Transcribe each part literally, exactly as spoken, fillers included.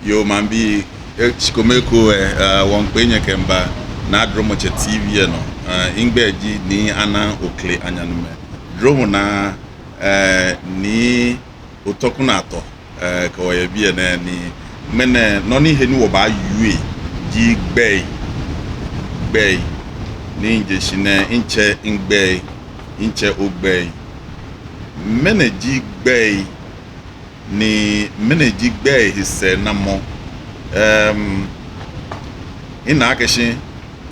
Yoo, maŋbii, eh, shikome ekoŋŋ, eh, eh, wɔmiikpee nyɛ kɛmiiba Naa Dromɔtsɛ T V lɛ nɔ. Eh, migbɛi ji Nii Anaa Okle Anyanumɛ. Dromɔ naa, eh, Nii Otɔkunɔ Atɔ, eh, kɛ wɔ yɛ biɛ nɛɛ ni ŋmɛnɛ nɔ ni he ni wɔbaawie ji gbɛi. Gbɛi. Ni mije shishi nɛɛ, mitsɛ migbɛi, mitsɛ ogbɛi. Mɛni ji gbɛi? Ni mɛni ji gbɛi he sɛɛnamɔ? Em, mina akɛ shi,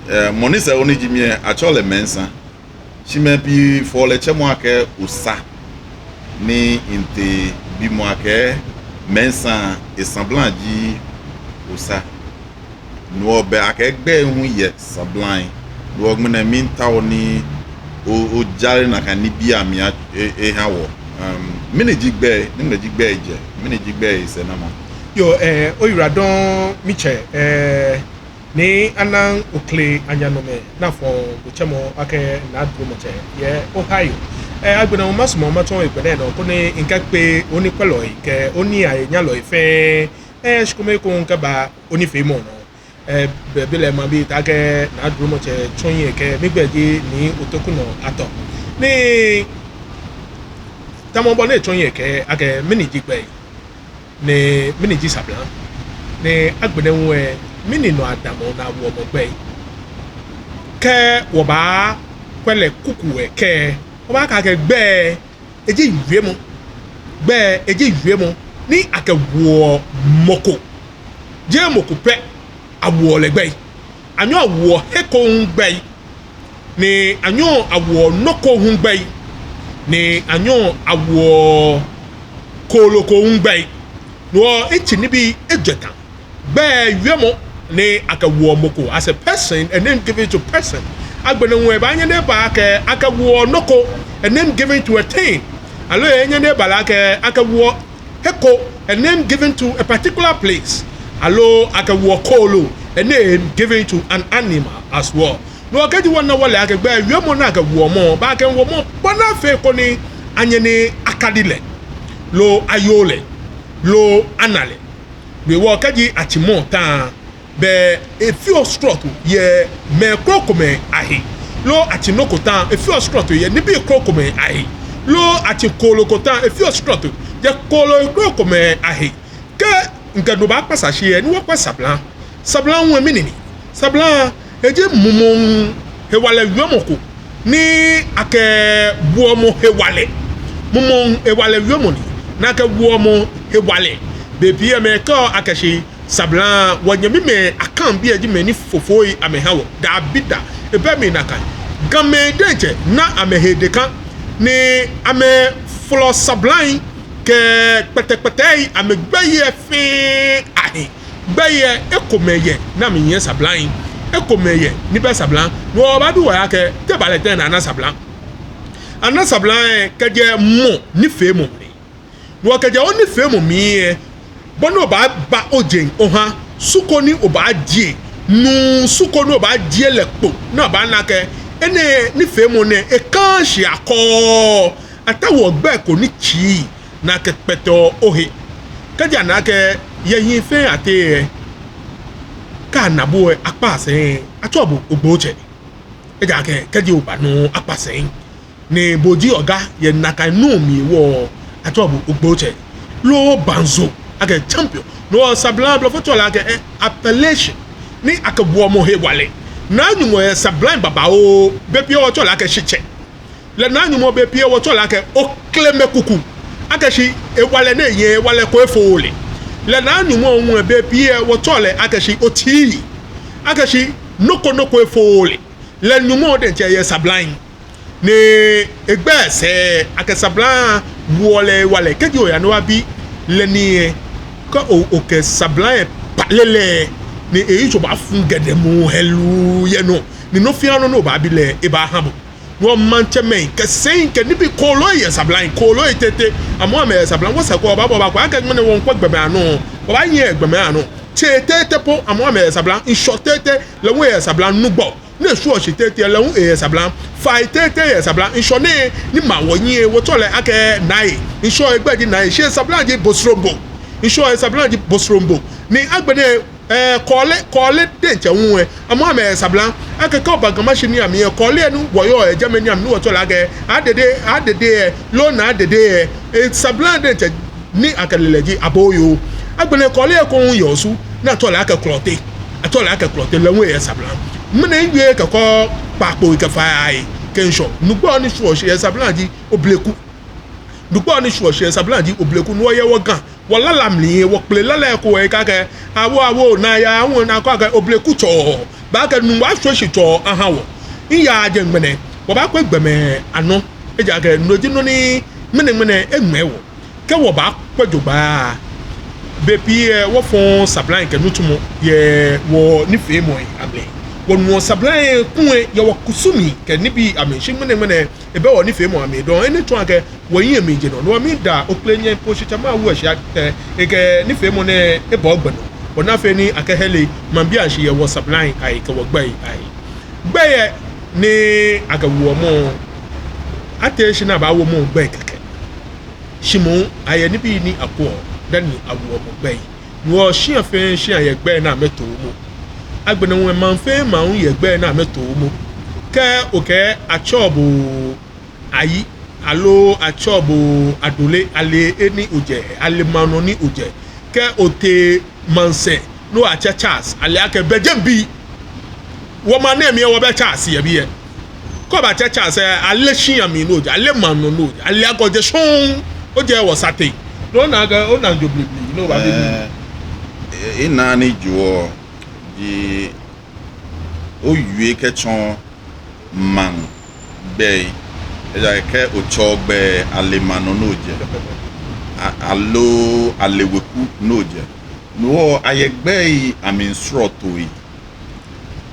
eh, mɔ ni sɛɛ ni ji mi lɛ, atsɛɔ lɛ Mɛnsa. Shi mɛi pii fɔɔ lɛ tsɛmɔ akɛ Osa. Ni mitee bimɔ akɛ Mɛnsa esablaŋ ji Osa. No hewɔ bɛ akɛɛ gbɛi hu yɛ sablaŋ. No hewɔ ŋmɛnɛ miitao ni o, ojara nakai nibii amli a, e, eha wɔ. Um, mɛni ji gbɛi, ni mɛni ji gbɛi jɛ, mɛni ji gbɛi sɛɛnamɔ? Yoo, eh, oyiwaladɔŋŋ mitsɛ, eh, Nii Anaa Okle Anyanumɛ, ni afɔɔ bo tsɛmɔ akɛ Naa Dromɔtsɛ yɛ Ohio. Eh, agbɛnɛ hu masumɔ matsɔ hegbɛ nɛɛ nɔ koni mikɛkpe onikwɛlɔi kɛ onihenyɛlɔi fɛɛ, eh, shikome ekoŋŋ kɛba onifeemɔ nɔ. Eh, be, be lɛ maŋbii, taakɛ Naa Dromɔtsɛ tsɔɔ yɛ akɛ migbɛi ji Nii Otɔkunɔ Atɔ. Ni tamɔ bɔ ni etsɔɔ yɛ akɛ, akɛ mɛni ji gbɛi, ni mɛni ji sablaŋ, ni agbɛnɛ hu lɛ, mɛni nɔ adamɔ ni awoɔ mɔ gbɛi. Kɛ wɔbaakwɛ lɛ kuku lɛ kɛkɛ, wɔbaakɛɛ akɛ gbɛi eji wiemɔ. Gbɛi eji wiemɔ ni akɛwoɔ mɔ ko. Jeee mɔ ko pɛ awoɔ lɛ gbɛi. Anyɛɔ awoɔ he ko hu gbɛi. Ni anyɛɔ awoɔ nɔ ko hu gbɛi. Ni anyɛɔ awoɔ kooloo ko hu gbɛi. No hewɔ etsɛ nibii ejwɛ ta. Gbɛi wiemɔ ni akɛwoɔ mɔ ko, as a person, a name given to person. Agbɛnɛ hu ebaanyɛ ni eba akɛ akɛwoɔ nɔ ko, a name given to a thing. Aloo enyɛ ni eba lɛ akɛ akɛwoɔ he ko, a name given to a particular place. Aloo akɛwoɔ kooloo, a name given to an animal as well. No hewɔ kɛji wɔna wɔle akɛ gbɛi wiemɔ ni akɛwoɔ mɔ, bɛ akɛwoɔ mɔ bɔ ni afee koni anyɛ ni akadi lɛ, loo ayoo lɛ, loo ana lɛ. No hewɔ kɛji atsi mɔ ta, bɛ efeɔ srɔto yɛ mɛi krokomɛi ahe. Loo atsi nɔ ko ta, efeɔ srɔto yɛ nibii krokomɛi ahe. Loo atsi kooloo ko ta, efeɔ srɔto yɛ kooloi krokomɛi ahe. Kɛ mikɛ no baakpasa shi lɛ, ni wɔkwɛ sablaŋ. Sablaŋ hu mɛni ni? Sablaŋ eji mumɔŋ hewalɛ wiemɔ ko ni akɛwoɔ mɔ hewalɛ. Mumɔŋ hewalɛ wiemɔ ni, ni akɛwoɔ mɔ hewalɛ. Bei pii lɛ mɛi kɛɔ akɛ shi sablaŋ, wɔnyɛmimɛi Akanbii lɛ ji mɛi ni fofoi amɛha wɔ. Dabida, ebɛ mli nakai. Gamɛi diɛŋtsɛ na amɛhe deka, ni amɛfolɔ sablaŋ kɛ kpɛtɛkpɛtɛi amɛgbɛi lɛ fɛɛ ahe. Gbɛi lɛ ekomɛi yɛ ni amɛyɛ sablaŋ, ekomɛi yɛ ni bɛ sablaŋ. No hewɔ obaabi ohe akɛ, te bɔ ni lɛ tɛŋŋ ni ana sablaŋ? Ana sablaŋ lɛ kɛjɛ mɔ nifeemɔ mli. No hewɔ kɛjɛ onifeemɔ mli lɛ, bɔ ni obaaba ojeŋ oha, su ko ni obaajie, nuu su ko ni obaajie lɛ kpo, ni abaana akɛ enɛ nifeemɔ nɛɛ ekãaa shi akɔɔɔ, ataoɔ gbɛi ko ni tsii ni akɛkpɛtɛɔ ohe. Kɛji ana akɛ yɛ hii fɛɛ ateŋ lɛ, kɛ ana bo lɛ akpaa sɛi, atsɛɔ bo ogbotsɛ. Ejaakɛ kɛji oba nɔ akpa sɛi, ni bo ji oga yɛ nakai nuu mli hewɔ, atsɛɔ bo ogbotsɛ. Loo banzo, akɛ champion. No hewɔ sablaŋ, blɔfo tsɛɔ lɛ akɛ, eh, appellation. Ni akɛwoɔ mɔ hewalɛ. Naa Nyɔŋmɔ yɛ sablaŋ babaoo, bei pii wɔtsɛɔ lɛ akɛ shitsɛ. Lɛ Naa Nyɔŋmɔ bei pii wɔtsɛɔ lɛ akɛ oklemɛ kuku. Akɛ shi hewalɛ ni eyɛ, hewalɛ ko efooo lɛ. Lɛ Naa Nyɔŋmɔ hu bei pii wɔtsɛɔ lɛ akɛ shi otii. Akɛ shi nɔ ko nɔ ko efooo lɛ. Lɛ Nyɔŋmɔ diɛŋtsɛ yɛ sablaŋ. Ni egbɛi sɛɛ akɛ sablaŋ woɔ lɛ hewalɛ. Kɛji oya ni oyabi lɛ nii lɛ, kɛ o, okɛ sablaŋ lɛ pale lɛ, ni eyitso baafu gɛdɛmuu hɛluu yɛ nɔ. Ni nɔ fɛɛ nɔ ni obaabi lɛ, ebaaha bo. No hewɔ maŋtsɛmɛi kɛ sɛii kɛ nibii, kooloi yɛ sablaŋ, kooloi tete, amɛ hu amɛyɛ sablaŋ. Wɔsɛɛ ko wɔbaabɔ wɔbaakwɛ akɛ ŋmɛnɛ wɔmiikwɛ gbɔmɛi anɔ, wɔbaanyiɛ gbɔmɛi anɔ. Tsei tete po, amɛ hu amɛyɛ sablaŋ. Ŋshɔ tete, lɛ hu eyɛ sablaŋ. Nugbɔ ni eshwieɔ shi tete, lɛ hu eyɛ sablaŋ. Fai tete yɛ sablaŋ. Ŋshɔ nɛɛ ni ma wɔnyiɛ, wɔtsɛɔ lɛ akɛ nae. Ŋshɔ egbɛi ji nae, shi esablaŋ ji bosrombo. Ŋshɔ esablaŋ ji bosrombo. Ni agbɛnɛ, eh, Kɔɔle, Kɔɔle diɛŋtsɛ hu lɛ, amɛ hu amɛyɛ sablaŋ. Akɛ kɛ oba Ga Mashi nii amli lɛ, Kɔɔle lɛ ni wɔyɔɔ lɛ, jɛmɛ nii amli ni wɔtsɛɔ lɛ akɛ Adede, Adede lɛ, loo Naa Dede lɛ, eh, sablaŋ diɛŋtsɛ ni akɛle lɛ ji Aboyoo. Agbɛnɛ Kɔɔle lɛ ko hu yɛ Osu, ni atsɛɔ lɛ akɛ Klɔte. Atsɛɔ lɛ akɛ Klɔte, lɛ hu eyɛ sablaŋ. Mɛni ewie kɛkɔ Kpaakpo kɛfa Ayi kɛ ŋshɔ. Nugbɔ ni shwieɔ shi lɛ sablaŋ ji Obleku. Nugbɔ ni shwieɔ shi lɛ sablaŋ ji Obleku. Ni wɔyɛ wɔ Ga, wɔlala mli lɛ, wɔkpele lala ko lɛ, akɛɛ akɛ, awo, awo, naa ya, awo, naa kɔ akɛ Obleku tsɔ. Baakɛɛ Nuŋua shwie shi tsɔ aha wɔ. Miyaaa jɛmɛ ŋmɛnɛ, wɔbaakwɛ gbɔmɛi anɔ. Ejaakɛ no ji nɔ ni ŋmɛnɛ ŋmɛnɛ eŋmɛɛ wɔ. Kɛ wɔbaakwɛ jogbaŋŋ, bei pii lɛ wɔfɔɔ sablaŋ kɛ nitsumɔ yɛ wɔnifeemɔi amli. Wɔnuɔ sablaŋ lɛ kulɛ yɛ wɔkusumii kɛ nibii amli, shi ŋmɛnɛ ŋmɛnɛ ebɛ wɔnifeemɔi amli dɔŋŋ. Enɛ tsɔɔ akɛ wɔhiɛ miije nɔ. No hewɔ miida Ofe Nyɔŋmɔ po shi tsɛ ma wu shi akɛ ekɛ nifeemɔ nɛɛ eba ogbɛ nɔ, bɔ ni afee ni akɛhele maŋbii ashi yɛ wɔsablaŋ ahe kɛ wɔgbɛi ahe. Gbɛi lɛ ni akɛwoɔ mɔ, ateee shi ni abaawo mɔ gbɛi kɛkɛ. Shi moŋ ayɛ nibii ni akwɛɔ dani awoɔ mɔ gbɛi. No hewɔ shia fɛɛ shia yɛ gbɛi ni amɛtoɔ mɔ. Agbɛnɛ hu maŋ fɛɛ maŋ hu yɛ gbɛi ni amɛtoɔ mɔ. Kɛ okɛɛ atsɛɔ bo Ayi, aloo atsɛɔ bo Adole, ale he ni ojɛ, ale maŋ nɔ ni ojɛ. Kɛ otee maŋsɛɛ ni oyatsɛ Charles, ale akɛ bɛ jɛmɛ biɛ. Wɔmaŋ nɛɛ mli lɛ wɔbɛ Charles yɛ biɛ. Kɛ obaatsɛ Charles lɛ, ale shia mli ni ojɛ, ale maŋ nɔ ni ojɛ, ale akɛ ojɛ shɔŋŋ, ojɛ wɔsate. Ni ona akɛ ona jo blibli ni obaabi. Eh, eh, ena ni joɔ ji owie kɛtsɔ maŋ gbɛi. Ejaakɛ kɛ otsɛɔ gbɛi, ale maŋ nɔ ni ojɛ. A-, aloo ale weku ni ojɛ. No hewɔ ayɛ gbɛi amli srɔtoi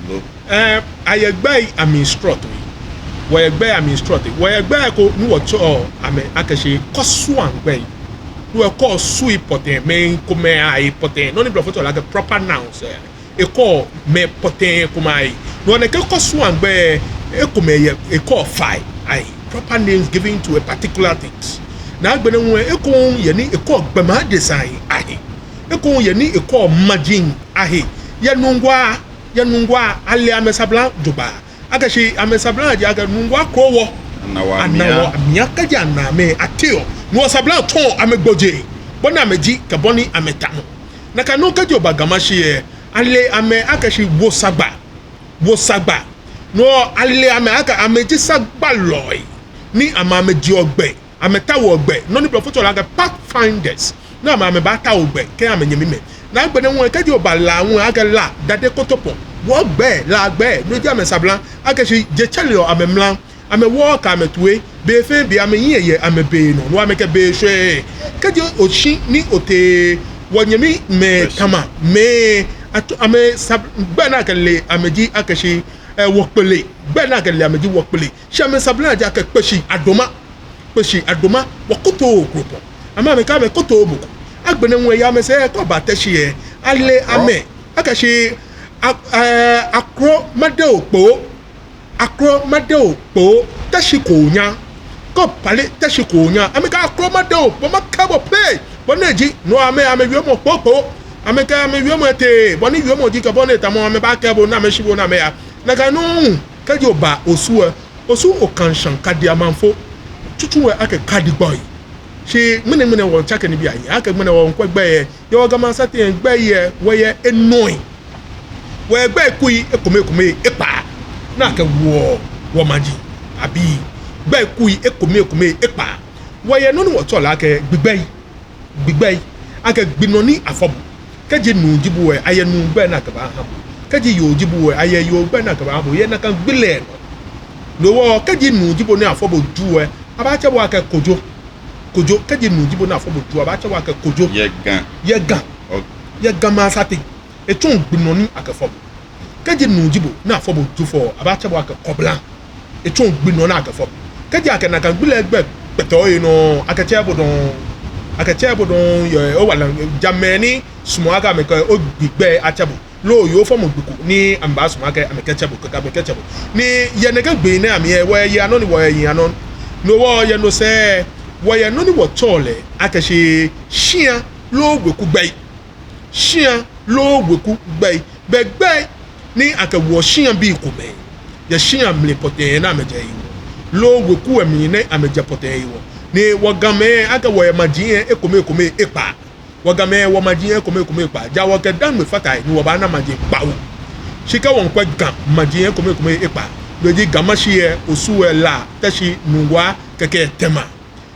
lo? Eh, ayɛ gbɛi amli srɔtoi. Wɔyɛ gbɛi amli srɔtoi. Wɔyɛ gbɛi ko ni wɔtsɛɔ amɛ akɛshi kɔsuaŋ gbɛi. No hewɔ ekɔɔ sui pɔtɛɛ, mɛi komɛi ahe pɔtɛɛ. Nɔ ni blɔfo tsɛɔ lɛ akɛ proper nouns lɛ. Ekɔɔ mɛi pɔtɛɛ komɛi ahe. No hewɔ nɛkɛ kɔsuaŋ gbɛi lɛ, ekomɛi yɛ ekɔɔ fai ahe. Proper names given to a particular things. Ni agbɛnɛ hu lɛ, eko hu yɛ ni ekɔɔ gbɔmɛi adesai ahe. Eko hu yɛ ni ekɔɔ maji ahe. Yɛ Nuŋua, yɛ Nuŋua, ale amɛsablaŋ jogbaŋŋ. Akɛshi amɛsablaŋ ji akɛ Nuŋua krowɔ. Ana wɔ amia. Ana wɔ amia, kɛji ana amɛ ateɔ. Ni wɔsablaŋ tsɔɔ amɛgbɔjee, bɔ ni amɛji kɛ bɔ ni amɛtamɔ. Nakai nɔŋŋ kɛji oba Ga Mashi lɛ, ale amɛ akɛshi Wosagba. Wosagba. No hewɔ ale amɛ akɛ amɛji sagbalɔi ni amɛ amɛjeɔ gbɛ, amɛtaoɔ gbɛ. Nɔ ni blɔfo tsɛɔ lɛ akɛ pathfinders. Ni amɛ amɛbaatao gbɛ kɛha amɛnyɛmimɛi. Ni agbɛnɛ hu lɛ, kɛji oba La hu lɛ, akɛ La, Dade, Kotopɔŋ. Wɔgbɛi, La gbɛi, no ji amɛsablaŋ. Akɛshi je tsɛreɔ amɛmra. Amɛwɔɔɔ kɛ amɛtoi, be fɛɛ be amɛhiɛ yɛ amɛbe nɔ, no amɛkɛ be shwɛɔ. Kɛji oshi ni otee wɔnyɛmimɛi Tama mɛi, atsɛɔ amɛ sab-, gbɛi ni akɛle amɛ ji akɛshi, eh, Wɔkpele, gbɛi ni akɛle amɛ ji Wɔkpele. Shi amɛsablaŋ ji akɛ Kpeshi Adoma, Kpeshi Adoma, Wɔkotoo Kropɔŋ. Amɛ amɛkɛɛ amɛ Kotoo Boko. Agbɛnɛ hu lɛ yɛ amɛsɛɛ kɛ oba Teshie lɛ, ale amɛ akɛshi a-, eh, Akro Madeo Kpoo. Akro Madeo Kpoo, Teshie Konya. Kɛ opale Teshie Konya, amɛkɛɛ Akro Madeo Kpoo, makɛɛ bo play. Bɔ ni eji, no amɛ, amɛwiemɔ kpokpo. Amɛkɛ amɛwiemɔ etee, bɔ ni wiemɔ ji kɛ bɔ ni etamɔ, amɛbaakɛɛ bo ni amɛshi bo ni amɛya. Nakai nɔŋŋ, kɛji oba Osu lɛ, Osu Okanshaŋ Kadi Amanfo. Tsutsu lɛ akɛ Kadi gbɔi. Shi ŋmɛnɛ ŋmɛnɛ wɔmiitsake nibii ahe, akɛ ŋmɛnɛ wɔmiikwɛ gbɛi lɛ. Yɛ wɔ Ga Maŋsate lɛ gbɛi lɛ, wɔyɛ enumɔ. Wɔyɛ gbɛi kui ekome ekome ekpaa. Ni akɛwoɔ wɔmaji abii. Gbɛi kui ekome ekome ekpaa. Wɔyɛ nɔ ni wɔtsɛɔ lɛ akɛ gbi gbɛi. Gbi gbɛi. Akɛ gbi nɔ ni afɔ bo. Kɛji nuu ji bo lɛ, ayɛ nuu gbɛi ni akɛbaaha bo. Kɛji yoo ji bo lɛ, ayɛ yoo gbɛi ni akɛbaaha bo. Yɛ nakai gbi lɛ nɔ. No hewɔ kɛji nuu ji bo ni afɔ bo Ju lɛ, abaatsɛ bo akɛ Kojo. Kojo, kɛji nuu ji bo ni afɔ bo Ju, abaatsɛ bo akɛ Kojo. Yɛ Ga. Yɛ Ga. Ok. Yɛ Ga Maŋsate. Etsɔɔ gbi nɔ ni akɛfɔ bo. Kɛji nuu ji bo ni afɔ bo Jufɔ, abaatsɛ bo akɛ Kɔbla. Etsɔɔ gbi nɔ ni akɛfɔ bo. Kɛji akɛ nakai gbi lɛ gbɛi kpɛtɛ ohe nɔ, akɛtsɛɛɛ bo dɔŋŋ. Akɛtsɛɛɛ bo dɔŋŋ, yɛ owala jamɛi ni sumɔɔ akɛ amɛkɛ ogbi gbɛi atsɛ bo. Loo yoo fɔmɔ gbi ko ni amɛbaasumɔ akɛ amɛkɛtsɛ bo, kɛkɛ amɛkɛtsɛ bo. Ni yɛ nɛkɛ gbii nɛɛ amli lɛ, wɔyɛ yei anɔ ni wɔyɛ yei anɔ. No hewɔ yɛ no sɛɛ, wɔyɛ nɔ ni wɔtsɛɔ lɛ akɛshi shia loo weku gbɛi. shia loo weku gbɛi, bɛ gbɛi ni akɛwoɔ shiabii komɛi yɛ shia mli pɔtɛɛ ni amɛjɛ hewɔ, loo weku lɛ mli ni amɛjɛ pɔtɛɛ hewɔ. Ni wɔ Gamɛi, akɛ wɔyɛ maji lɛ ekome ekome ekpaa. Wɔ Gamɛi, wɔmaji lɛ ekome ekome ekpaa. Ja wɔkɛ Dangme fata he ni wɔbaana maji kpawo. Shi kɛ wɔmiikwɛ Ga maji lɛ ekome ekome ekpaa. No ji Ga Mashi lɛ, Osu lɛ, La, Teshi, Nungua, kɛkɛ Tema.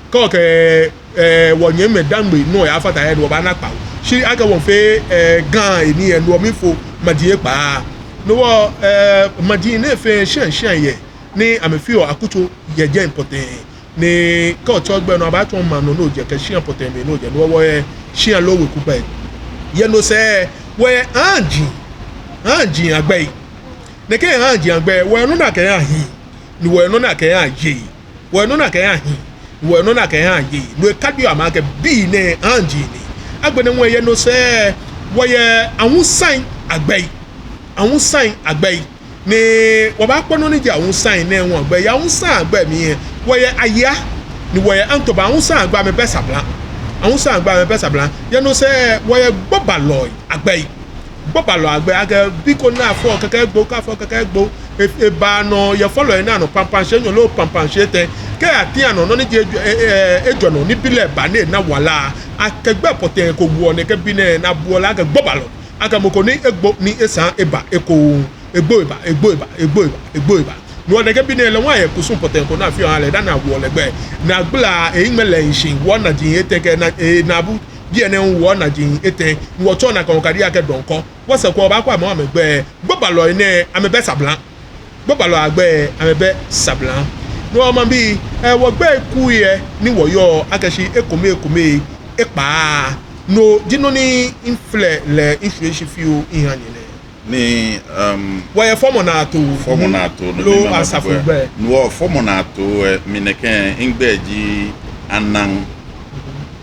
Kɛ wɔkɛ, eh, wɔnyɛmimɛi Dangme nɔ yafata he ni wɔbaana kpawo. Shi akɛ wɔmiifee, eh, Ga he nii lɛ, no hewɔ miifo maji lɛ ekpaa. No hewɔ, eh, maji nɛɛ fɛɛ shia shia yɛ ni amɛfeɔ akutso yɛ jɛi pɔtɛɛ. Ni kɛ otsɛ ogbɛi nɔ, abaatsɔɔ maŋ nɔ ni ojɛ kɛ shia pɔtɛɛ mli ni ojɛ. No hewɔ wɔyɛ shia loo weku gbɛi. Yɛ no sɛɛ wɔyɛ haaji, haaji agbɛi. Nɛkɛ haaji agbɛi, wɔyɛ nɔ ni akɛhaa hii, ni wɔyɛ nɔ ni akɛhaa yei. Wɔyɛ nɔ ni akɛhaa hii, ni wɔyɛ nɔ ni akɛhaa yei. No ekadi amɛ akɛ bii nɛɛ haaji ni. Agbɛnɛ hu yɛ no sɛɛ wɔyɛ awusai agbɛi. Awusai agbɛi. Ni wɔbaakpɔ nɔ ni ji awusai nɛɛ hu agbɛi. Yɛ awusai agbɛi mli lɛ, wɔyɛ Ayia, ni wɔyɛ Antoba. Awusai agbɛi amɛbɛ sabla. Awusai agbɛi amɛbɛ sabla. Yɛ no sɛɛ wɔyɛ gbobalɔi agbɛi. Gbobalɔi agbɛi, akɛ bi ko ni afɔ kɛkɛ egbo, kɛ afɔ kɛkɛ egbo. E, ebaa nɔ yɛ fɔlɔi anɔ, pampamshe enyɔ loo pampamshe etɛ. Kɛ ati anɔ nɔ ni ji ejwɛ, e, e, ejwɛ nɔ ni bi lɛ ba ni ena wala, akɛ gbɛi pɔtɛɛ ko woɔ nɛkɛ bi nɛɛ ni abuɔ lɛ akɛ gbobalɔ. Akɛ mɔ ko ni egbo ni esaa eba ekoŋŋ. Egbo eba, egbo eba, egbo eba, egbo eba. No hewɔ nɛkɛ bi nɛɛ lɛ hu ayɛ kusum pɔtɛɛ ko ni afeɔ ahaa lɛ dani awoɔ lɛ gbɛi. Ni agbala ehiŋmɛi lɛ shishi, woɔ naji etɛ kɛ na, e, naabu biɛ nɛɛ hu woɔ naji etɛ. Ni wɔtsɛɔ nakai okadi akɛ dɔŋkɔ. Wɔsɛɛ ko wɔbaakwɛ amɛ, amɛgbɛi. Gbobalɔi nɛɛ amɛbɛ sabla. Gbobalɔi agbɛi amɛbɛ sabla. No hewɔ maŋbii, eh, wɔgbɛi kui lɛ ni wɔyɔɔ akɛ shi ekome ekome ekpaa. No ji nɔ ni miflɛ lɛ mishwie shi fioo miha nyɛ nɛɛ. Ni, um, wɔyɛ fɔmɔ naatoo. Fɔmɔ naatoo, no loo mi mama asafo gbɛ. Gbɛ. No hewɔ fɔmɔ naatoo lɛ, mi nɛkɛ migbɛi ji Anaŋ,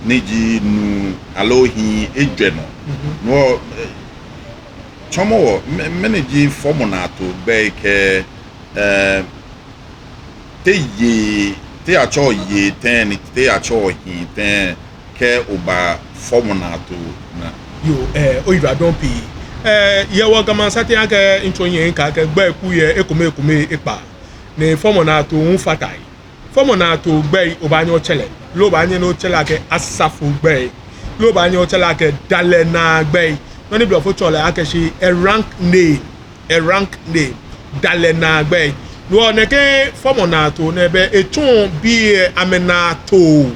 ni ji nuu aloo hii ejwɛ nɔ. Mhm. No hewɔ, eh, tsɔɔmɔ wɔ, mɛ-, mɛni ji fɔmɔ naatoo gbɛi kɛ, eh, te yei, te atsɛɔ yei tɛŋŋ, ni te atsɛɔ hii tɛŋŋ, kɛ oba fɔmɔ naatoo naa? Yoo, eh, oyiwaladɔŋŋ pii. Eh, yɛ wɔ Gamɛi asateŋ akɛ mitsɔ hiɛ mikɛɛ akɛ gbɛi kui lɛ ekome ekome ekpaa. Ni fɔmɔ naatoo hu fata he. Fɔmɔ naatoo gbɛi, obaanyɛ otsɛ lɛ, loo obaanyɛ ni otsɛ lɛ akɛ asafo gbɛi, loo obaanyɛ otsɛ lɛ akɛ dalɛ naa gbɛi. Nɔ ni blɔfo tsɛɔ lɛ akɛ shi a rank name. A rank name, dalɛ naa gbɛi. No hewɔ nɛkɛ fɔmɔ naatoo nɛɛ bɛ etsɔɔ bii lɛ amɛnaatoo.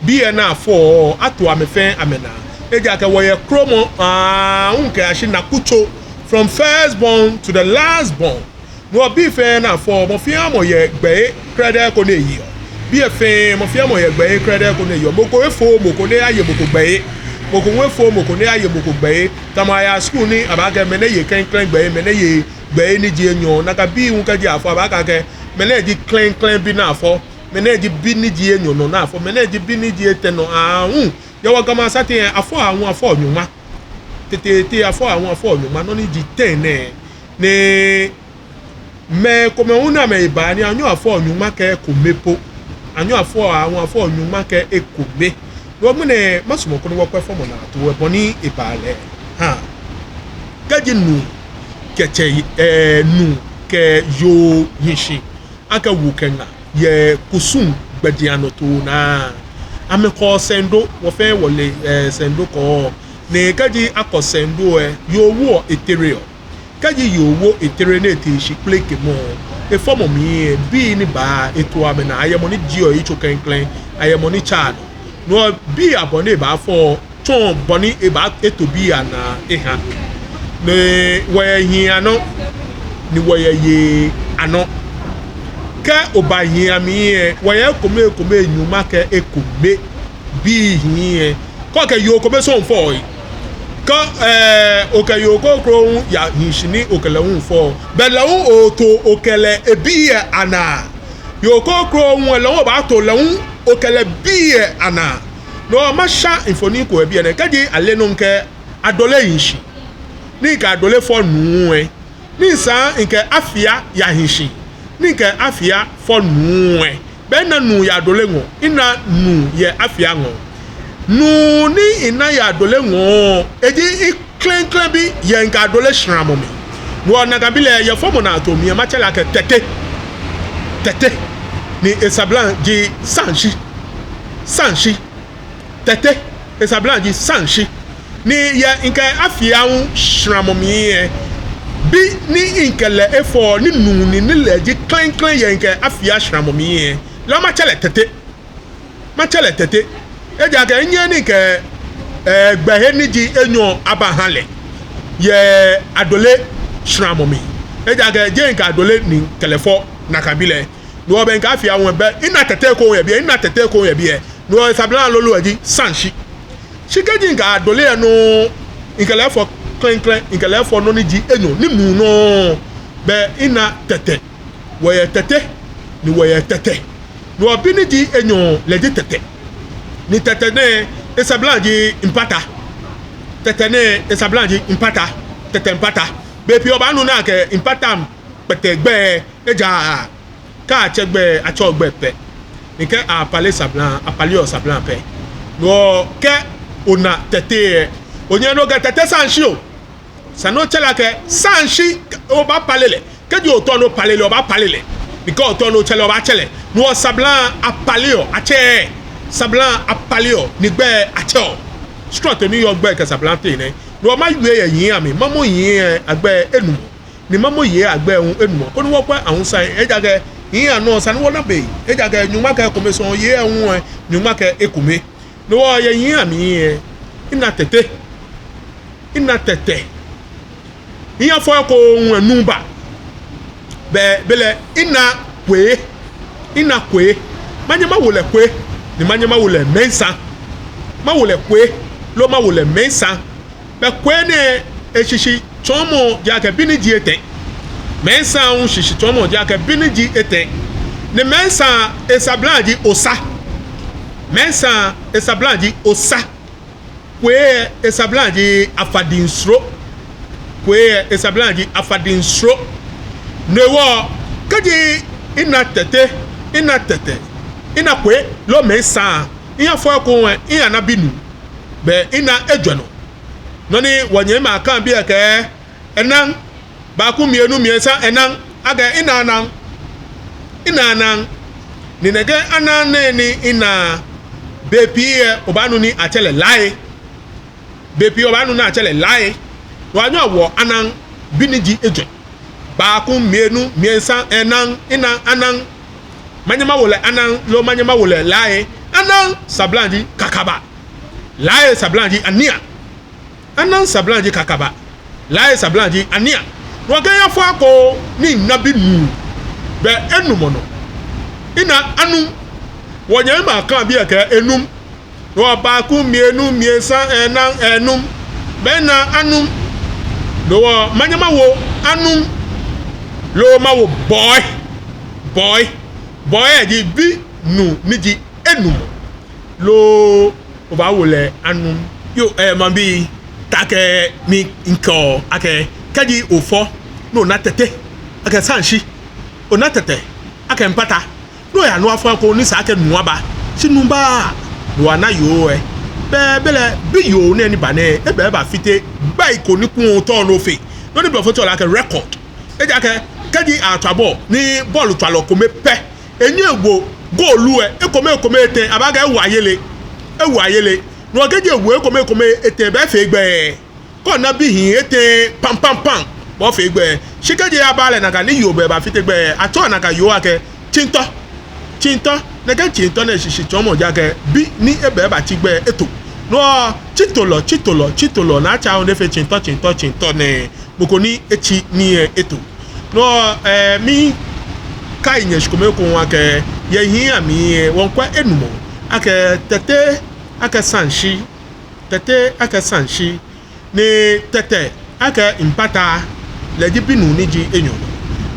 Bii lɛ ni afɔ, ato amɛ fɛɛ amɛnaa. Ejaakɛ wɔyɛ kromɔ aahu kɛyashi nakutso, from first born to the last born. No hewɔ bii fɛɛ ni afɔ, mɔ fɛɛ mɔ yɛ gbɛhe krɛdɛɛ ko ni eyeɔ. Bii lɛ fɛɛ, mɔ fɛɛ mɔ yɛ gbɛhe krɛdɛɛ ko ni eyeɔ. Mɔ ko efooo mɔ ko ni eyaye mɔ ko gbɛhe. Mɔ ko hu efooo mɔ ko ni eyaye mɔ ko gbɛhe. Tamɔ aya skul ni abaakɛɛ mɛnɛ ye klɛŋklɛŋ gbɛhe, mɛnɛ ye gbɛhe ni ji enyɔ. Nakai bii hu kɛji afɔ, abaakɛɛ akɛ mɛnɛ ji klɛŋklɛŋ bi ni afɔ, mɛnɛ ji bi ni ji enyɔ nɔ ni afɔ, mɛnɛ ji bi ni ji etɛ nɔ aahu. Yɛ wɔ Gamɛi asateŋ lɛ, afɔɔ aahu, afɔɔ nyɔŋma. Tete tete afɔɔ aahu, afɔɔ nyɔŋma, nɔ ni ji ten nɛɛ. Ni mɛi komɛi hu ni amɛba ni anyɛɔ afɔɔ nyɔŋma kɛ ekome po. Anyɛɔ afɔɔ aahu, afɔɔ nyɔŋma kɛ ekome. No hewɔ ŋmɛnɛ masumɔ koni wɔkwɛ fɔmɔ naatoo lɛ bɔ ni eba lɛ. Ha. Kɛji nuu kɛ tsɛ, eh, nuu kɛ yoo hi shi akɛ wu kɛ ŋa yɛ kusum gbɛjianɔtoo naa, amɛkɔɔ sɛndo, wɔ fɛɛ wɔle, eh, sɛndo kɔɔ. Ni kɛji akɔ sɛndo lɛ, yoo woɔ etereɔ. Kɛji yoo wo etere ni etee shi kplekemɔ, efɔmɔ mli lɛ, bii ni baa etoɔ amɛnaa, ayɛ mɔ ni jieɔ eyitso klɛŋklɛŋ, ayɛ mɔ ni tsaa nɔ. No hewɔ bii abɔ ni ebaafɔ tsɔɔ bɔ ni ebaato bii anaa eha. Ni wɔyɛ hii anɔ, ni wɔyɛ yei anɔ. Kɛ oba hii amli lɛ, wɔyɛ ekome ekome nyɔŋma kɛ ekome. Bii hii lɛ, kɛ okɛ yoo kome sɔŋŋ fɔ lɛ, kɛ, eh, okɛ yoo kroko hu yahi shi ni okɛ lɛ hu fɔ, bɛ lɛ hu oto okɛ lɛ ebii lɛ anaa. Yoo kroko hu lɛ hu obaato lɛ hu okɛ lɛ bii lɛ anaa. No hewɔ masha mfoniri ko yɛ biɛ nɛɛ. Kɛji ale nɔ mikɛɛ Adole hi shi, ni mikɛ Adole fɔ nuu lɛ, ni misaa mikɛ Afia yahi shi, ni mikɛ Afia fɔ nuu lɛ, bɛ mina nuu yɛ Adole ŋɔɔ, mina nuu yɛ Afia ŋɔɔ. Nuu ni ina yɛ Adole ŋɔɔ, eji miklɛŋklɛŋ bi yɛ mikɛ Adole shramɔ mli. No hewɔ nakai bi lɛ, yɛ fɔmɔ ni ato mi lɛ, matsɛ lɛ akɛ Tɛte. Tɛte. Ni esablaŋ ji Sanshi. Sanshi. Tɛte. Esablaŋ ji Sanshi. Ni yɛ mikɛ Afia hu shramɔ mli lɛ, bi ni mikɛ lɛ efɔ ni nuu ni, ni lɛ ji klɛŋklɛŋ yɛ mikɛ Afia shramɔ mli lɛ, lɛ matsɛ lɛ Tɛte. Matsɛ lɛ Tɛte. Ejaakɛ minyɛɛɛ ni mikɛ, eh, gbɛhe ni ji enyɔ abaha lɛ yɛ Adole shramɔ mli. Ejaakɛ jeee mikɛ Adole ni mikɛ lɛ fɔ nakai bi lɛ. No hewɔ bɛ mikɛ Afia hu lɛ, bɛ mina Tɛte ko hu yɛ biɛ, mina Tɛte ko hu yɛ biɛ. No hewɔ esablaŋ lolo lɛ ji Sanshi. Shi kɛji mikɛ Adole lɛ nɔŋŋ, mikɛ lɛ fɔ klɛŋklɛŋ, mikɛ lɛ fɔ nɔ ni ji enyɔ, ni nuu nɔŋŋ, bɛ mina Tɛte. Wɔyɛ Tɛte, ni wɔyɛ Tɛtɛ. No hewɔ bi ni ji enyɔ lɛ ji Tɛtɛ. Ni Tɛtɛ nɛɛ esablaŋ ji Mpata. Tɛtɛ nɛɛ esablaŋ ji Mpata. Tɛtɛ Mpata. Bei pii obaanu ni akɛ Mpata kpɛtɛ gbɛi, ejaakɛ kɛ atsɛ gbɛi, atsɛɔ gbɛi pɛ. Ni kɛ apale sablaŋ, apaleɔ sablaŋ pɛ. No hewɔ kɛ ona Tɛte lɛ, onyɛŋ ni okɛɛ Tɛte Sanshi oo. Esa ni otsɛ lɛ akɛ Sanshi, obaapale lɛ. Kɛji ootao ni opale lɛ, obaapale lɛ. Ni kɛ ootao ni otsɛ lɛ, obaatsɛ lɛ. No hewɔ sablaŋ apaleɔ, atsɛɛɛ. Sablaŋ apaleɔ, ni gbɛi atsɛɔ. Srɔto ni yɔɔ gbɛi kɛ sablaŋ teŋ nɛ. No hewɔ mawie yɛ hii amli, mamɔ hii lɛ agbɛi enumɔ. Ni mamɔ yei agbɛi hu enumɔ, koni wɔkwɛ awusai, ejaakɛ hii anɔ esa ni wɔna bei, ejaakɛ nyɔŋma kɛ ekome sɔŋŋ, yei hu lɛ nyɔŋma kɛ ekome. No hewɔ yɛ hii amli lɛ, mina Tɛte, mina Tɛtɛ, minyɛ mafɔ eko hu lɛ nuu ba. Bɛ, belɛ mina Kwei, mina Kwei, manyɛ mawo lɛ Kwei, ni manyɛ mawo lɛ Mɛnsa, mawo lɛ Kwei, loo mawo lɛ Mɛnsa. Bɛ Kwei nɛɛ eshishitsɔɔmɔ ji akɛ bi ni ji etɛ. Mɛnsa hu shishitsɔɔmɔ ji akɛ bi ni ji etɛ. Ni Mɛnsa esablaŋ ji Osa. Mɛnsa esablaŋ ji Osa. Kwei esablaŋ ji Afadinsro. Kwei esablaŋ ji Afadinsro. No hewɔ kɛji mina Tɛte, mina Tɛtɛ, mina Kwei loo Mɛnsa, minyɛ mafɔ eko hu lɛ, miyana binuu. Bɛ mina ejwɛ nɔ. Nɔ ni wɔnyɛmimɛi Akan bii lɛ kɛɔ, ɛnan, baako, mmienu, mmiɛnsa, ɛnan, akɛ mina anan, mina anan. Ni nɛkɛ anan nɛɛ ni mina, bei pii lɛ obaanu ni atsɛ lɛ Lae. Bei pii obaanu ni atsɛ lɛ Lae. Wɔnyɛɔ wɔwoɔ anan, bi ni ji ejwɛ. Baako, mmienu, mmiɛnsa, ɛnan, mina anan. Manyɛ mawo lɛ Anan, loo manyɛ mawo lɛ Lae. Anan sablaŋ ji Kakaba. Lae sablaŋ ji Ania. Anan sablaŋ ji Kakaba, Lae sablaŋ ji Ania. No hewɔ kɛ miyafɔ eko ni mina binuu, bɛ enumɔ nɔ, mina anum. Wɔnyɛmimɛi Akan bii lɛ kɛɔ enum. No hewɔ baako, mmienu, mmiɛnsa, ɛnan, enum. Bɛ mina anum. No hewɔ manyɛ mawo Anum, loo mawo Bɔi. Bɔi. Bɔi lɛ ji binuu ni ji enumɔ. Loo obaawo lɛ Anum. Yoo, eh, maŋbii, taakɛ mi mikɛɔ akɛ, kɛji ofɔ ni ona Tɛte akɛ Sanshi, ona Tɛtɛ akɛ Mpata, ni oya ni oyafɔ eko ni sa akɛ nuu aba, shi nuu baaa, ni oyana yoo lɛ, bɛ belɛ biyoo nɛɛ ni ba nɛɛ, ebɛ ebafite gbɛi ko ni kulɛ ootao ni ofee. Nɔ ni blɔfo tsɛɔ lɛ akɛ record. Ejaakɛ kɛji atswa bɔɔlu, ni bɔɔlutswalɔ kome pɛ, enyɛɔ ewo goal lɛ ekome ekome etɛ, abaakɛɛ ewo ayele, ewo ayele. No hewɔ kɛji ewo ekome ekome etɛ, bɛ efee gbɛi. Kɛ ona bi hii etɛ pam pam pam, bɛ ofee gbɛi. Shi kɛji aba lɛ nakai ni yoo bɛ ebafite gbɛi, atsɛɔ nakai yoo akɛ tsintɔ. Tsintɔ, nɛkɛ tsintɔ nɛɛ shishitsɔɔmɔ ji akɛ bi ni ebɛ ebatsi gbɛi eto. No hewɔ tsitolɔ, tsitolɔ, tsitolɔ, ni atsɛɔ nɔ ni fe tsintɔ, tsintɔ, tsintɔ nɛɛ, mɔ ko ni etsi nii lɛ eto. No hewɔ, eh, mikai nyɛ shikome ekoŋŋ akɛ, yɛ hii amli lɛ, wɔmiikwɛ enumɔ, akɛ Tɛte, akɛ Sanshi, Tɛte, akɛ Sanshi, ni Tɛtɛ, akɛ Mpata, lɛ ji binuu ni ji enyɔ.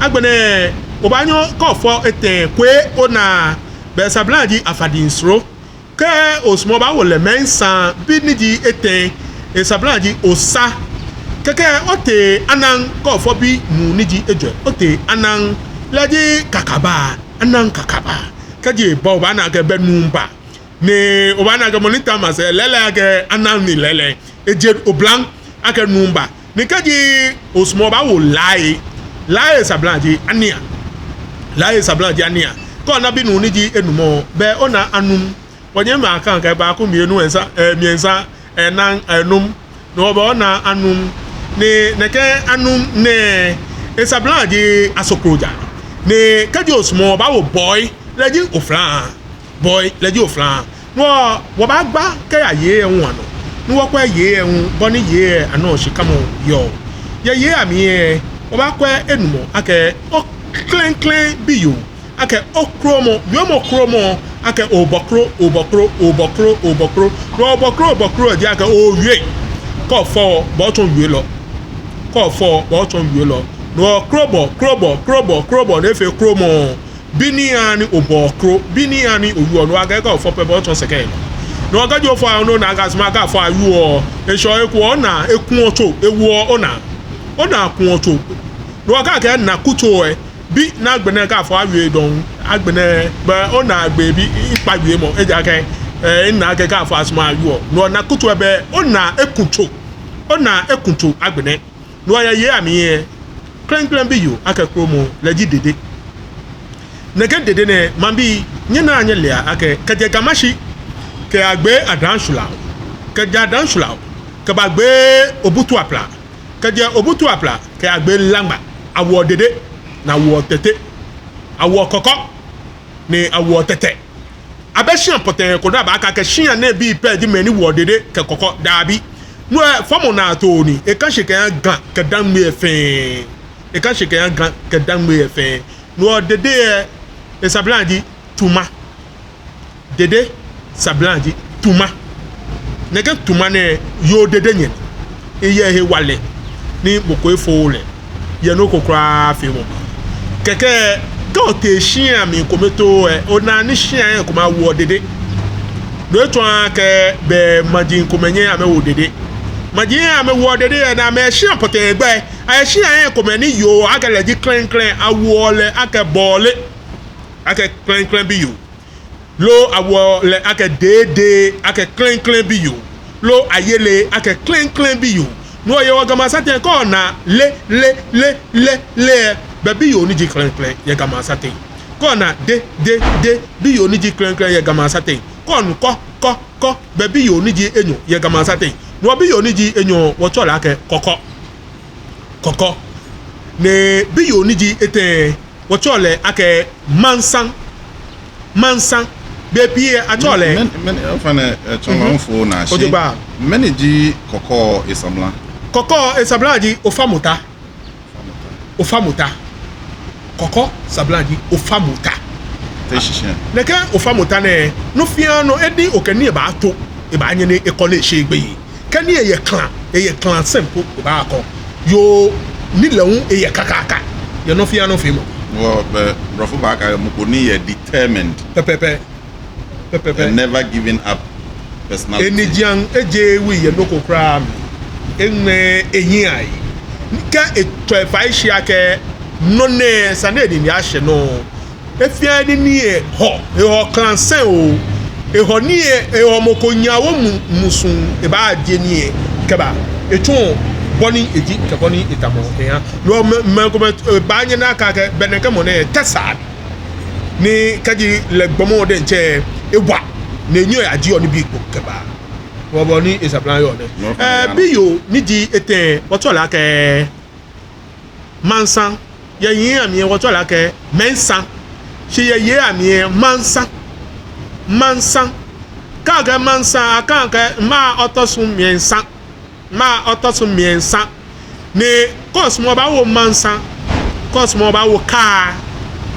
Agbɛnɛ, obaanyɛ kɛ ofɔ etɛ Kwei ona, bɛ esablaŋ ji Afadinsro. Kɛ osumɔ obaawo lɛ Mɛnsa, bi ni ji etɛ, esablaŋ ji Osa. Kɛkɛ otee Anan, kɛ ofɔ binuu ni ji ejwɛ, otee Anan, lɛ ji Kakaba, Anan Kakaba. Kɛji eba obaana akɛ bɛ nuu ba. Ni obaana akɛ mɔ ni ta masɛi lɛɛlɛŋ akɛ Anaŋ ni lɛɛlɛŋ. Eje oblaŋ akɛ nuu ba. Ni kɛji osumɔ obaawo Lae. Lae sablaŋ ji Ania. Lae sablaŋ ji Ania. Kɛ ona binuu ni ji enumɔ, bɛ ona Anum. Wɔnyɛmimɛi akɛɛ akɛ baako, mmienu, mmiɛnsa, ɛɛ, mmiɛnsa, ɛnan, ɛnum. No bɛ ona Anum. Ni nɛkɛ Anum nɛɛ, esablaŋ ji Asokroja. Ni kɛji osumɔ obaawo Bɔi, lɛ ji Oflaŋ. Bɔi, lɛ ji Oflaŋ. No wɔbaagba kɛya yei lɛ hu anɔ. Ni wɔkwɛ yei lɛ hu, bɔ ni yei lɛ anɔ shikamɔ yɔɔ. Yɛ yei amli lɛ, wɔbaakwɛ enumɔ akɛ oklɛŋklɛŋ biyoo. Akɛ okromɔ, wiemɔ kromɔ, akɛ obɔkro, obɔkro, obɔkro, obɔkro. No obɔkro, obɔkro ji akɛ owie. Kɛ ofɔ, bɛ otsɔ wielɔ. Kɛ ofɔ, bɛ otsɔ wielɔ. No krobɔ, krobɔ, krobɔ, krobɔ, ni efee kromɔ. Be ni yaa ni obɔ kro, be ni yaa ni owieɔ, no akɛ kɛ ofɔ pɛ bɛ otsɔ sɛkɛ. No kɛji ofɔ, no ona akɛ asumɔɔ akɛ afɔ awieɔ. Eshɔ eku, ona eku otso, ewoɔ ona. Ona ku otso. No akɛ akɛ na kutso lɛ. Bi ni agbɛnɛ kɛ afɔ awie dɔŋŋ, agbɛnɛ bɛ ona gbɛ bi, ikpa wiemɔ, ejaakɛ, ɛɛ, ena akɛ kɛ afɔ asumɔɔ awieɔ. No ona kutso lɛ bɛ ona eku tso, ona eku tso agbɛnɛ. No yɛ yei amli lɛ, klɛŋklɛŋ biyoo akɛ kromɔ lɛ ji Dede. Nɛkɛ Dede nɛɛ, maŋbii, nyɛnaa nyɛlea akɛ, kɛjɛ Ga Mashi, kɛyagbe Adanshulaw, kɛjɛ Adanshulaw, kɛbagbe Obutu Apla, kɛjɛ Obutu Apla kɛyagbe Laŋma, awoɔ Dede, ni awoɔ Tɛte, awoɔ Kɔkɔ, ni awoɔ Tɛtɛ. Abɛ shia pɔtɛɛ ko ni abaakɛɛ akɛ shia nɛɛ bii pɛ ji mɛi ni woɔ Dede kɛ Kɔkɔ, daabi. No lɛ fɔmɔ naa too ni, eka shi kɛya Ga kɛ Dangme lɛ fɛɛ. Eka shi kɛya Ga kɛ Dangme lɛ fɛɛ. No Dede lɛ, esablaŋ ji Tuma. Dede sablaŋ ji Tuma. Nɛkɛ Tuma nɛɛ, yoo Dede nyɛ ni. Eyɛ hewalɛ ni mɔ ko efooo lɛ yɛ nɔ ko kwraa feemɔ. Kɛkɛ, kɛ otee shiai amli komɛi too lɛ, onaa ni shiai lɛ ekomɛi awoɔ Dede. No etsɔɔ akɛ bɛ maji komɛi nyɛ amɛwo Dede. Maji lɛ amɛwoɔ Dede lɛ, ni amɛyɛ shia pɔtɛɛ gbɛ. Ayɛ shiai lɛ komɛi ni yoo akɛ lɛ ji klɛŋklɛŋ, awoɔ lɛ akɛ Bɔle, akɛ klɛŋklɛŋ biyoo. Loo awoɔ lɛ akɛ Dede, akɛ klɛŋklɛŋ biyoo. Loo Ayele, akɛ klɛŋklɛŋ biyoo. No yɛ wɔ Ga Maŋsatɛŋ, kɛ ona Le, Le, Le, Le, Le, bɛ biyoo ni ji klɛŋklɛŋ yɛ Ga Maŋsatɛŋ. Kɛ ona De, De, De, biyoo ni ji klɛŋklɛŋ yɛ Ga Maŋsatɛŋ. Kɛ onu Kɔ, Kɔ, Kɔ, bɛ biyoo ni ji enyɔ yɛ Ga Maŋsatɛŋ. No biyoo ni ji enyɔ, wɔtsɛɔ lɛ akɛ Kɔkɔ. Kɔkɔ. Ni biyoo ni ji etɛ, wɔtsɛɔ lɛ akɛ Mansa. Mansa. Bei pii lɛ atsɛɔ lɛ. Mɛni, mɛni, ofainɛ, ɛɛ, tsɔɔlɔ, mhm, mifo naa shi. Ojogbaŋŋ. Mɛni ji Kɔkɔ esablaŋ? Kɔkɔ esablaŋ ji Ofamota. Ofamota. Kɔkɔ sablaŋ ji Ofamota. Te shishi. Nɛkɛ Ofamota nɛɛ, nɔ fɛɛ nɔ, eni okɛ nii lɛ baato, ebaanyɛ ni ekɔ ni eshe gbeyei. Kɛ nii lɛ yɛ kla, eyɛ kla sɛŋ po, ebaakɔ. Yoo ni lɛ hu eyɛ kakaka yɛ nɔ fɛɛ nɔ feemɔ. Wɔ, bɛ, blɔfo baakɛɛ mɔ ko ni yɛ determined. Pɛpɛɛpɛ. Pɛpɛɛpɛ. A never giving up personality. Enijiaŋ ejeee wui yɛ nɔ ko kwraa mli. Eŋmɛɛɛ ehiɛ ayi. Kɛ etsɔ efai shi akɛ nɔ nɛɛ, sane ni ni ashɛ nɔ. Efeɔ nii ni ehɔ, ehɔ kla sɛŋ oo, ehɔ nii, ehɔ mɔ ko nyɛ awo mu, musuŋ, ebaaje nii lɛ kɛba. Etsɔɔ bɔ ni eji kɛ bɔ ni etamɔ eha. No mɛi, mɛi komɛi, ɛɛ, baanyɛ ni akɛɛ akɛ bɛ nɛkɛ mɔ nɛɛ tɛsaa ni kɛji lɛ gbɔmɔ diɛŋtsɛ ewa, ni enyɛɔ eyajeɔ nibii kpo kɛbaa. Wɔ bɔ ni esablaŋ yɔɔ nɛ. Ɛɛ, biyoo ni ji etɛ, wɔtsɛɔ lɛ akɛ Mansa. Yɛ yei amli lɛ wɔtsɛɔ lɛ akɛ Mɛnsa. Shi yɛ yei amli lɛ Mansa. Mansa. Kɛ akɛɛ Mansa, akɛɛ akɛ mɛi a otɔ so mmiɛnsa. Mɛi a otɔ so mmiɛnsa. Ni kɛ osumɔ obaawo Mansa. Kɛ osumɔ obaawo Kaa.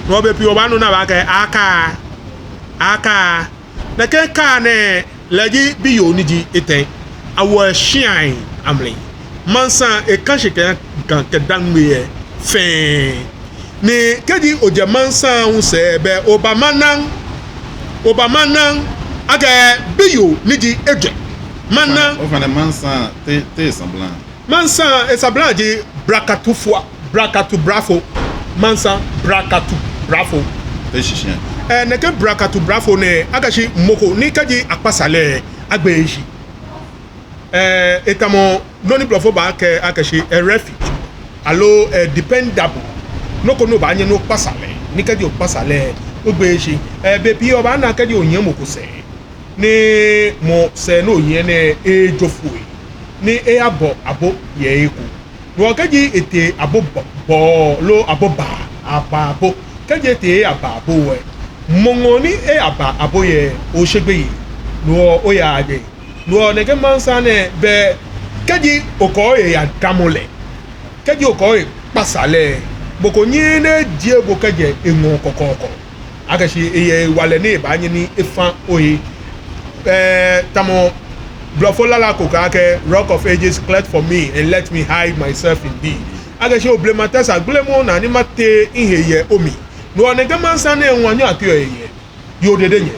No bei pii obaanu ni abaakɛɛ Akaa. Akaa. Nɛkɛ Kaa nɛɛ, lɛ ji biyoo ni ji etɛ. Awoɔ shiai amli. Mansa eka shi kɛya Ga kɛ Dangme lɛ fɛɛ. Ni kɛji ojɛ Mansa hu sɛɛ, bɛ oba Manaŋ. Oba Manaŋ, akɛ biyoo ni ji ejwɛ. Manaŋ. Ofainɛ, ofainɛ Mansa te, te esablaŋ? Mansa esablaŋ ji Brakatu Fua, Brakatu Brafo. Mansa Brakatu Brafo. Te shishi. Ɛɛ, nɛkɛ brakatu brafo nɛɛ, akɛshi mɔ ko ni kɛji akpasa lɛ, agbeee shi. Ɛɛ, etamɔ nɔ ni blɔfo baakɛɛ akɛshi a refuge, aloo, ɛɛ, dependable. Nɔ ko ni obaanyɛ ni okpasa lɛ, ni kɛji okpasa lɛ, ogbeee shi. Ɛɛ, bei pii obaana kɛji onyiɛ mɔ ko sɛɛ, ni mɔ sɛɛ ni onyiɛ nɛɛ ejo foi, ni eyabɔ abo yɛ he ko. No hewɔ kɛji etee abo bɔ, bɔ loo abo baa, abaa abo. Kɛji etee abaa abo lɛ, mɔ ŋɔɔ ni eyabaa abo lɛ, oshe gbeyei. No hewɔ oyaaa jɛi. No hewɔ nɛkɛ maŋsane nɛɛ, bɛ kɛji okɔ ohe yadamɔ lɛ, kɛji okɔ ohe kpasa lɛ, mɔ ko nyɛŋ ni ejie bo kɛjɛ eŋɔɔ kɔkɔɔkɔ. Akɛshi eyɛ hewalɛ ni ebaanyɛ ni efa ohe. Ɛɛ, tamɔ blɔfo lala ko kɛɛ akɛ, "Rock of Ages, cleft for me and let me hide myself in thee." Akɛshi, "Oo blema tɛsaa, gbelemɔ minaa ni matee mihe yɛ omli." No hewɔ nɛkɛ maŋsane nɛɛ hu anyɛɔ ateɔ ehe yɛ, yoo Dede nyɛ.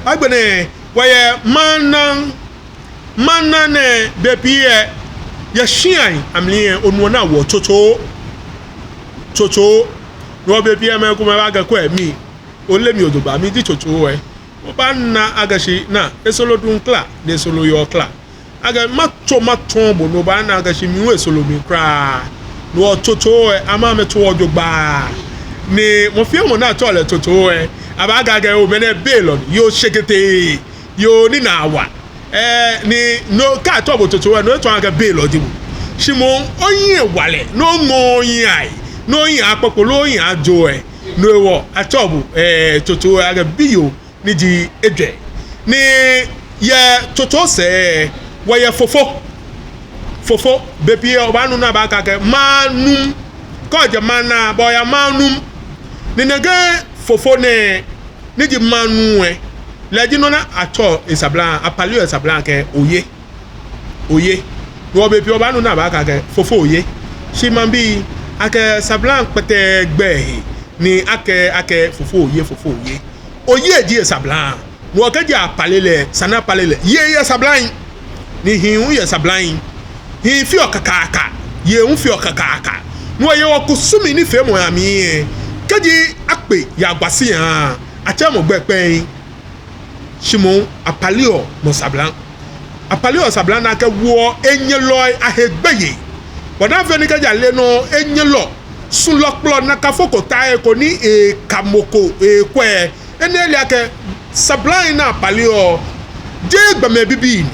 Agbɛnɛ, wɔyɛ maŋ naŋ, maŋ naŋ nɛɛ bei pii lɛ, yɛ shiai amli lɛ, onuɔ ni awoɔ Tsotsoo. Tsotsoo. No hewɔ bei pii lɛ mɛi komɛi baakɛɛ kwɛ mi, ole mi ojogbaŋŋ, miji Tsotsoo lɛ. Obaana akɛshi naa, esoro duŋ kla, ni esoro yɔɔ kla. Akɛ matso matsɔɔ bo, no obaana akɛshi mi hu esoro mi kwraa. No hewɔ Tsotsoo lɛ, amɛ amɛtsɔɔ jogbaŋŋ. Ni mɔ fɛɛ mɔ ni atsɛɔ lɛ Tsotsoo lɛ, abaakɛɛ akɛ, "Oo, mɛnɛ belɔ ni, yoo shekete, yoo ni naa wa." Ɛɛ, ni no kɛ atsɛɔ bo Tsotsoo lɛ, no etsɔɔɔ akɛ belɔ ji bo. Shi moŋ ohiɛ wa lɛ, ni oŋɔɔ ohiɛ ayi, ni ohiɛ akpokpo loo ohiɛ ajo lɛ, no hewɔ atsɛɔ bo, ɛɛ, Tsotsoo lɛ, akɛ biyoo ni ji ejwɛ. Ni yɛ Tsotsoo sɛɛ, wɔyɛ Fofo. Fofo, bei pii lɛ obaanu ni abaakɛɛ akɛ maŋ num. Kɛ ojɛ maŋ naa, bɛ oya maŋ num. Ni nɛkɛ Fofo nɛɛ, ni ji maŋ num lɛ, lɛ ji nɔ ni atsɛɔ esablaŋ, apaleɔ esablaŋ akɛ Oye. Oye. No hewɔ bei pii obaanu ni abaakɛɛ akɛ Fofo Oye. Shi maŋbii, akɛ sablaŋ kpɛtɛɛ gbɛi he, ni akɛɛ, akɛɛ Fofo Oye, Fofo Oye. Oye ji esablaŋ. No hewɔ kɛji apale lɛ, esa ni apale lɛ. Yei yɛ sablaŋ. Ni hii hu yɛ sablaŋ. Hii feɔ kakaaka, yei hu feɔ kakaaka. No hewɔ yɛ wɔkusumii nifeemɔi amli lɛ, kɛji akpe yɛ Agbasia, atsɛɛɛ mɔ gbɛi kpɛŋŋ. Shi moŋ apaleɔ mɔ sablaŋ. Apaleɔ sablaŋ ni akɛwoɔ enyɛlɔi ahe gbeyei. Bɔ ni afee ni kɛji ale nɔ, enyɛlɔ, sulɔ kplɔ, nakai fɔkɔ ta eko ni eka mɔ ko ekwɛ. Enɛ ele akɛ sablaŋ ni apaleɔ, jeee gbɔmɛi bibii ni.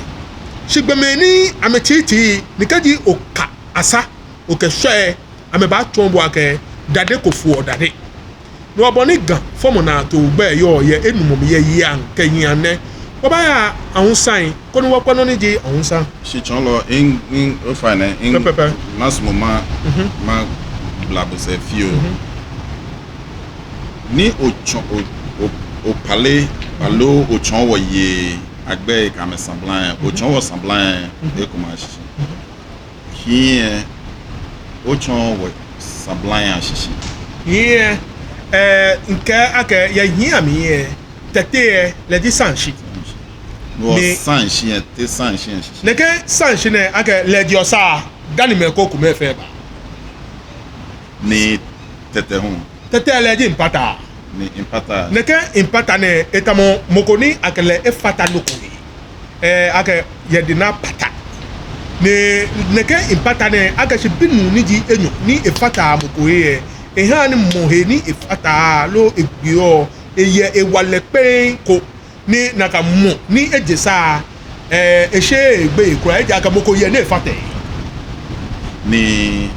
Shi gbɔmɛi ni amɛtsitsii, ni kɛji oka asa, okɛshwɛ, amɛbaatsɔɔ bo akɛ dade ko foɔ dade. No hewɔ bɔ ni Ga fɔmɔ naa too gbɛi yɔɔ yɛ enumɔ mli yɛ Yian kɛ Yian nɛ. Wɔbaaya Awusaŋ, koni wɔkwɛ nɔ ni ji Awusaŋ. Shi tsɔɔlɔ, in, in, ofainɛ, in, pɛpɛɛpɛ, masumɔ ma, mhm, magbala bo sɛɛ fioo. Mhm. Ni otsɔɔ, o, o, opale, aloo otsɔɔ wɔ yei agbɛi kɛ amɛsablaŋ, mhm, otsɔɔ wɔ sablaŋ, mhm, ekomɛi ashishi. Mhm. Hii lɛ, otsɔɔ wɔ sablaŋ ashishi. Hii lɛ, ɛɛ, mikɛɛ akɛ yɛ hii amli lɛ, Tɛte lɛ, lɛ ji Saŋshi. No hewɔ ni Saŋshi lɛ, te Saŋshi lɛ shishi. Nɛkɛ Saŋshi nɛɛ akɛ lɛ ji Osa, dani mɛi krokomɛi fɛɛ ba. Ni Tɛte hu. Tɛte lɛ ji Mpata. Ni Mpata. Nɛkɛ Mpata nɛɛ, etamɔ mɔ ko ni akɛ lɛ efata nɔ ko he. Ɛɛ, akɛɛ yɛ de naa Pata. Ni nɛkɛ Mpata nɛɛ, akɛshi binuu ni ji enyɔ ni efataa mɔ ko he lɛ, ehaa ni mɔ he ni efataa loo egbeɔ, eyɛ hewalɛ kpɛŋŋ ko. Ni nakai mɔ ni eje Sa, ɛɛ, esheee egbeyei kwraa, ejaakɛ mɔ ko yɛ ni efata ehe. Ni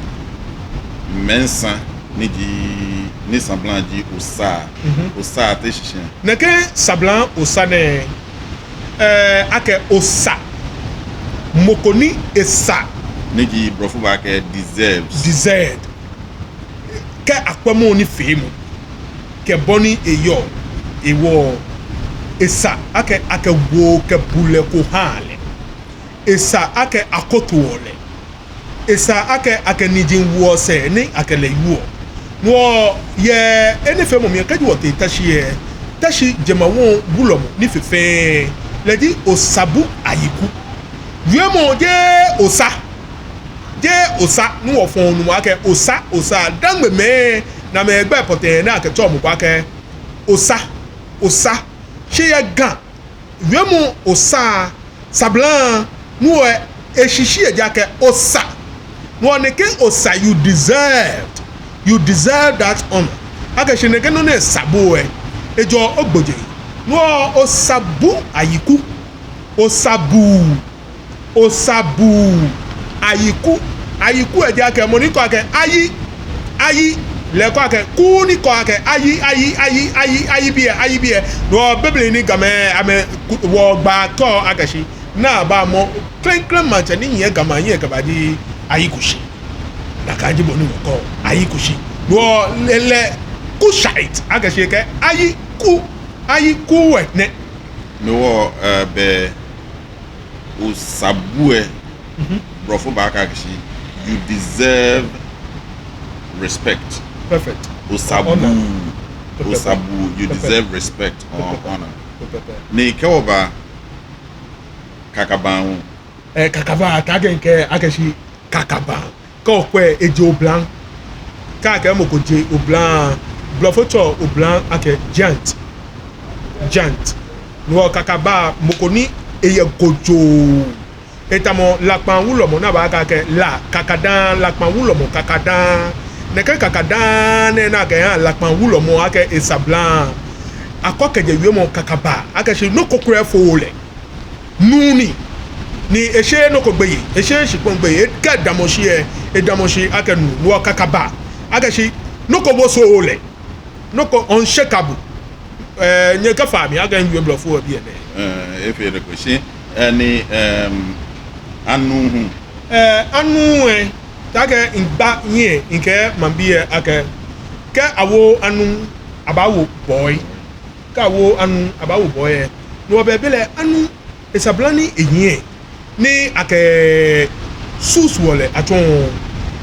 Mɛnsa ni ji, ni sablaŋ ji Osa. Mhm. Osa te shishi. Nɛkɛ sablaŋ Osa nɛɛ, ɛɛ, akɛ Osa, mɔ ko ni esa. Ni ji blɔfo baakɛɛ deserves. Deserved. Kɛ akwɛ mɔ nifeemɔ kɛ bɔ ni eyɔɔ hewɔ, esa akɛ akɛ woo kɛ bulɛ ko haa lɛ. Esa akɛ akotoɔ lɛ. Esa akɛ akɛ niji woɔ sɛɛ ni akɛ lɛ wieɔ. No hewɔ yɛ enifeemɔ mli lɛ, kɛji wɔtee Teshie, Teshie jemawɔŋ wulɔmɔ ni fe fɛɛ, lɛ ji Osabu Ayiku. Wiemɔ jeee Osa. Jeee Osa, ni wɔfɔɔ numɔ akɛ Osa, Osa, Dangme mɛi, ni amɛgbɛi pɔtɛɛ ni akɛtsɛɔ mɔ ko akɛ Osa, Osa. Shi yɛ Ga wiemɔ Osa, sabla, no hewɔ eshishi eji akɛ Osa. No hewɔ nɛkɛ Osa, you deserved. You deserve that honor. Akɛ shi nɛkɛ nɔ ni esa bo lɛ, ejɔ ogbojee. No hewɔ Osabu Ayiku. Osabu. Osabu. Ayiku. Ayiku eji akɛ mɔ ni kɛɔ akɛ ayi, ayi. Lɛ kɛɔ akɛ ku ni kɛɔ akɛ ayi, ayi, ayi, ayi, ayi biɛ, ayi biɛ. No hewɔ be mli ni Gamɛi amɛku-, wɔgba kɛɔ akɛ shi, ni aba mɔ klɛŋklɛŋ maŋtsɛ ni nyiɛ Ga maŋ nyiɛ kɛba ji Ayikushi. Nakai ji bɔ ni wɔkɛɔ Ayikushi. No hewɔ lɛ, lɛ Kushite, akɛ shi kɛ ayi ku, ayi ku wɛ nɛ. No hewɔ, eh, be Osabu lɛ, Mhm. Blɔfo baakɛɛ akɛ shi, you deserve respect. Perfect. Osabu, Honor. Osabu, you Perfect. deserve respect or Perfect. honor. Perfect. Ni kɛ wɔba Kakaba hu. Eh, Kakaba, taakɛ mikɛɛ akɛ shi Kakaba. Kɛ okwɛ eji oblaŋ. Kɛ akɛɛ mɔ ko ji oblaŋ, Blɔfo tsɛɔ oblaŋ akɛ giant. Giant. No hewɔ Kakaba, mɔ ko ni eyɛ gojoo. Etamɔ Lakpa wulɔmɔ ni abaakɛɛ akɛ La Kakadaŋ, Lakpa wulɔmɔ Kakadaŋ. Nɛkɛ Kakadaŋ nɛɛ ni akɛha Lakpa wulɔmɔ akɛ esablaŋ. Akɔ kɛjɛ wiemɔ Kakaba, akɛ shi nɔ ko kwraa efooo lɛ. Nuu ni, ni esheee nɔ ko gbeyei, esheee shikpɔŋ gbeyei, kɛ edamɔ shi lɛ, edamɔ shi akɛ nuu, no hewɔ Kakaba, akɛ shi nɔ ko wosooo lɛ, nɔ ko unshakable. Eh, nyɛkafea mi akɛ miwie Blɔfo lɛ biɛ nɛɛ. Eh, efeee nɔ ko shi, eh, ni, ehm, Anu hu. Eh, Anu lɛ, taakɛ migba nyiɛ, mikɛɛ maŋbii lɛ akɛ, kɛ awo Anu, abaawo Boi. Kɛ awo Anu, abaawo Boi lɛ. No hewɔ be lɛ Anu, esablaŋ ni enyiɛ, ni akɛsusuɔ lɛ atsɔɔ,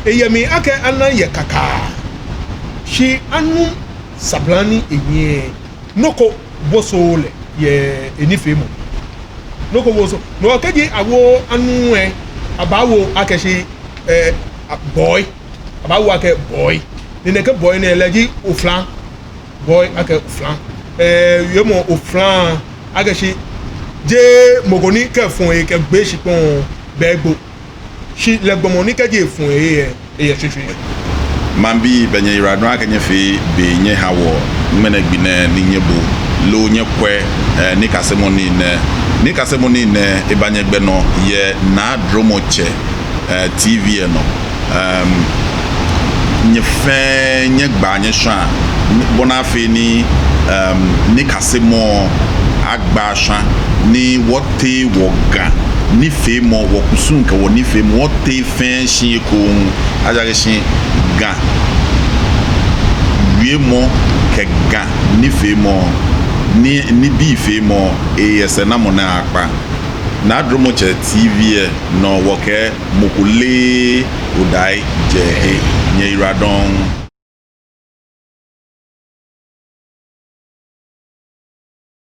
eyɛ mli akɛ Anu yɛ Kaka. Shi Anu sablaŋ ni enyiɛ, nɔ ko wosooo lɛ yɛ enifeemɔ. Nɔ ko wosooo. No hewɔ kɛji awo Anu lɛ, abaawo akɛ shi, eh, a-, Boi. Abaawo akɛ Boi. Ni nɛkɛ Boi nɛɛ lɛ ji Oflan. Boi akɛ Oflan. Eh, wiemɔ Oflan akɛ shi jeee mɔ ko ni kɛ efɔ̃ ehe kɛgbe shikpɔŋ lɛ egbo. Shi lɛ gbɔmɔ ni kɛji efɔ̃ ehe lɛ, eyɛ shweshweeshwe. Maŋbii, bɛ nyɛyiwaladɔŋŋ akɛ nyɛfee be nyɛha wɔ ŋmɛnɛ gbi nɛɛ ni nyɛbo loo nyɛkwɛ, eh, nikasemɔ nii nɛɛ. Nikasemɔ nii nɛɛ eba nyɛgbɛ nɔ yɛ Naa Dromɔtsɛ, eh, T V lɛ nɔ. Ehm, nyɛ fɛɛ nyɛgbaa nyɛshwaa, bɔ ni afee ni, ehm, nikasemɔ agba ashwã, ni wɔtee wɔ Ga nifeemɔ, wɔkusum kɛ wɔnifeemɔ, wɔtee fɛɛ shi ekoŋŋ, ejaakɛ shi Ga wiemɔ kɛ Ga nifeemɔ, ni, nibii feemɔ, eyɛ sɛɛnamɔ ni akpa. Naa Dromɔtsɛ T V lɛ nɔ wɔkɛɛ mɔ ko leee odaaŋ jɛɛhe. Nyɛyiwaladɔŋŋ.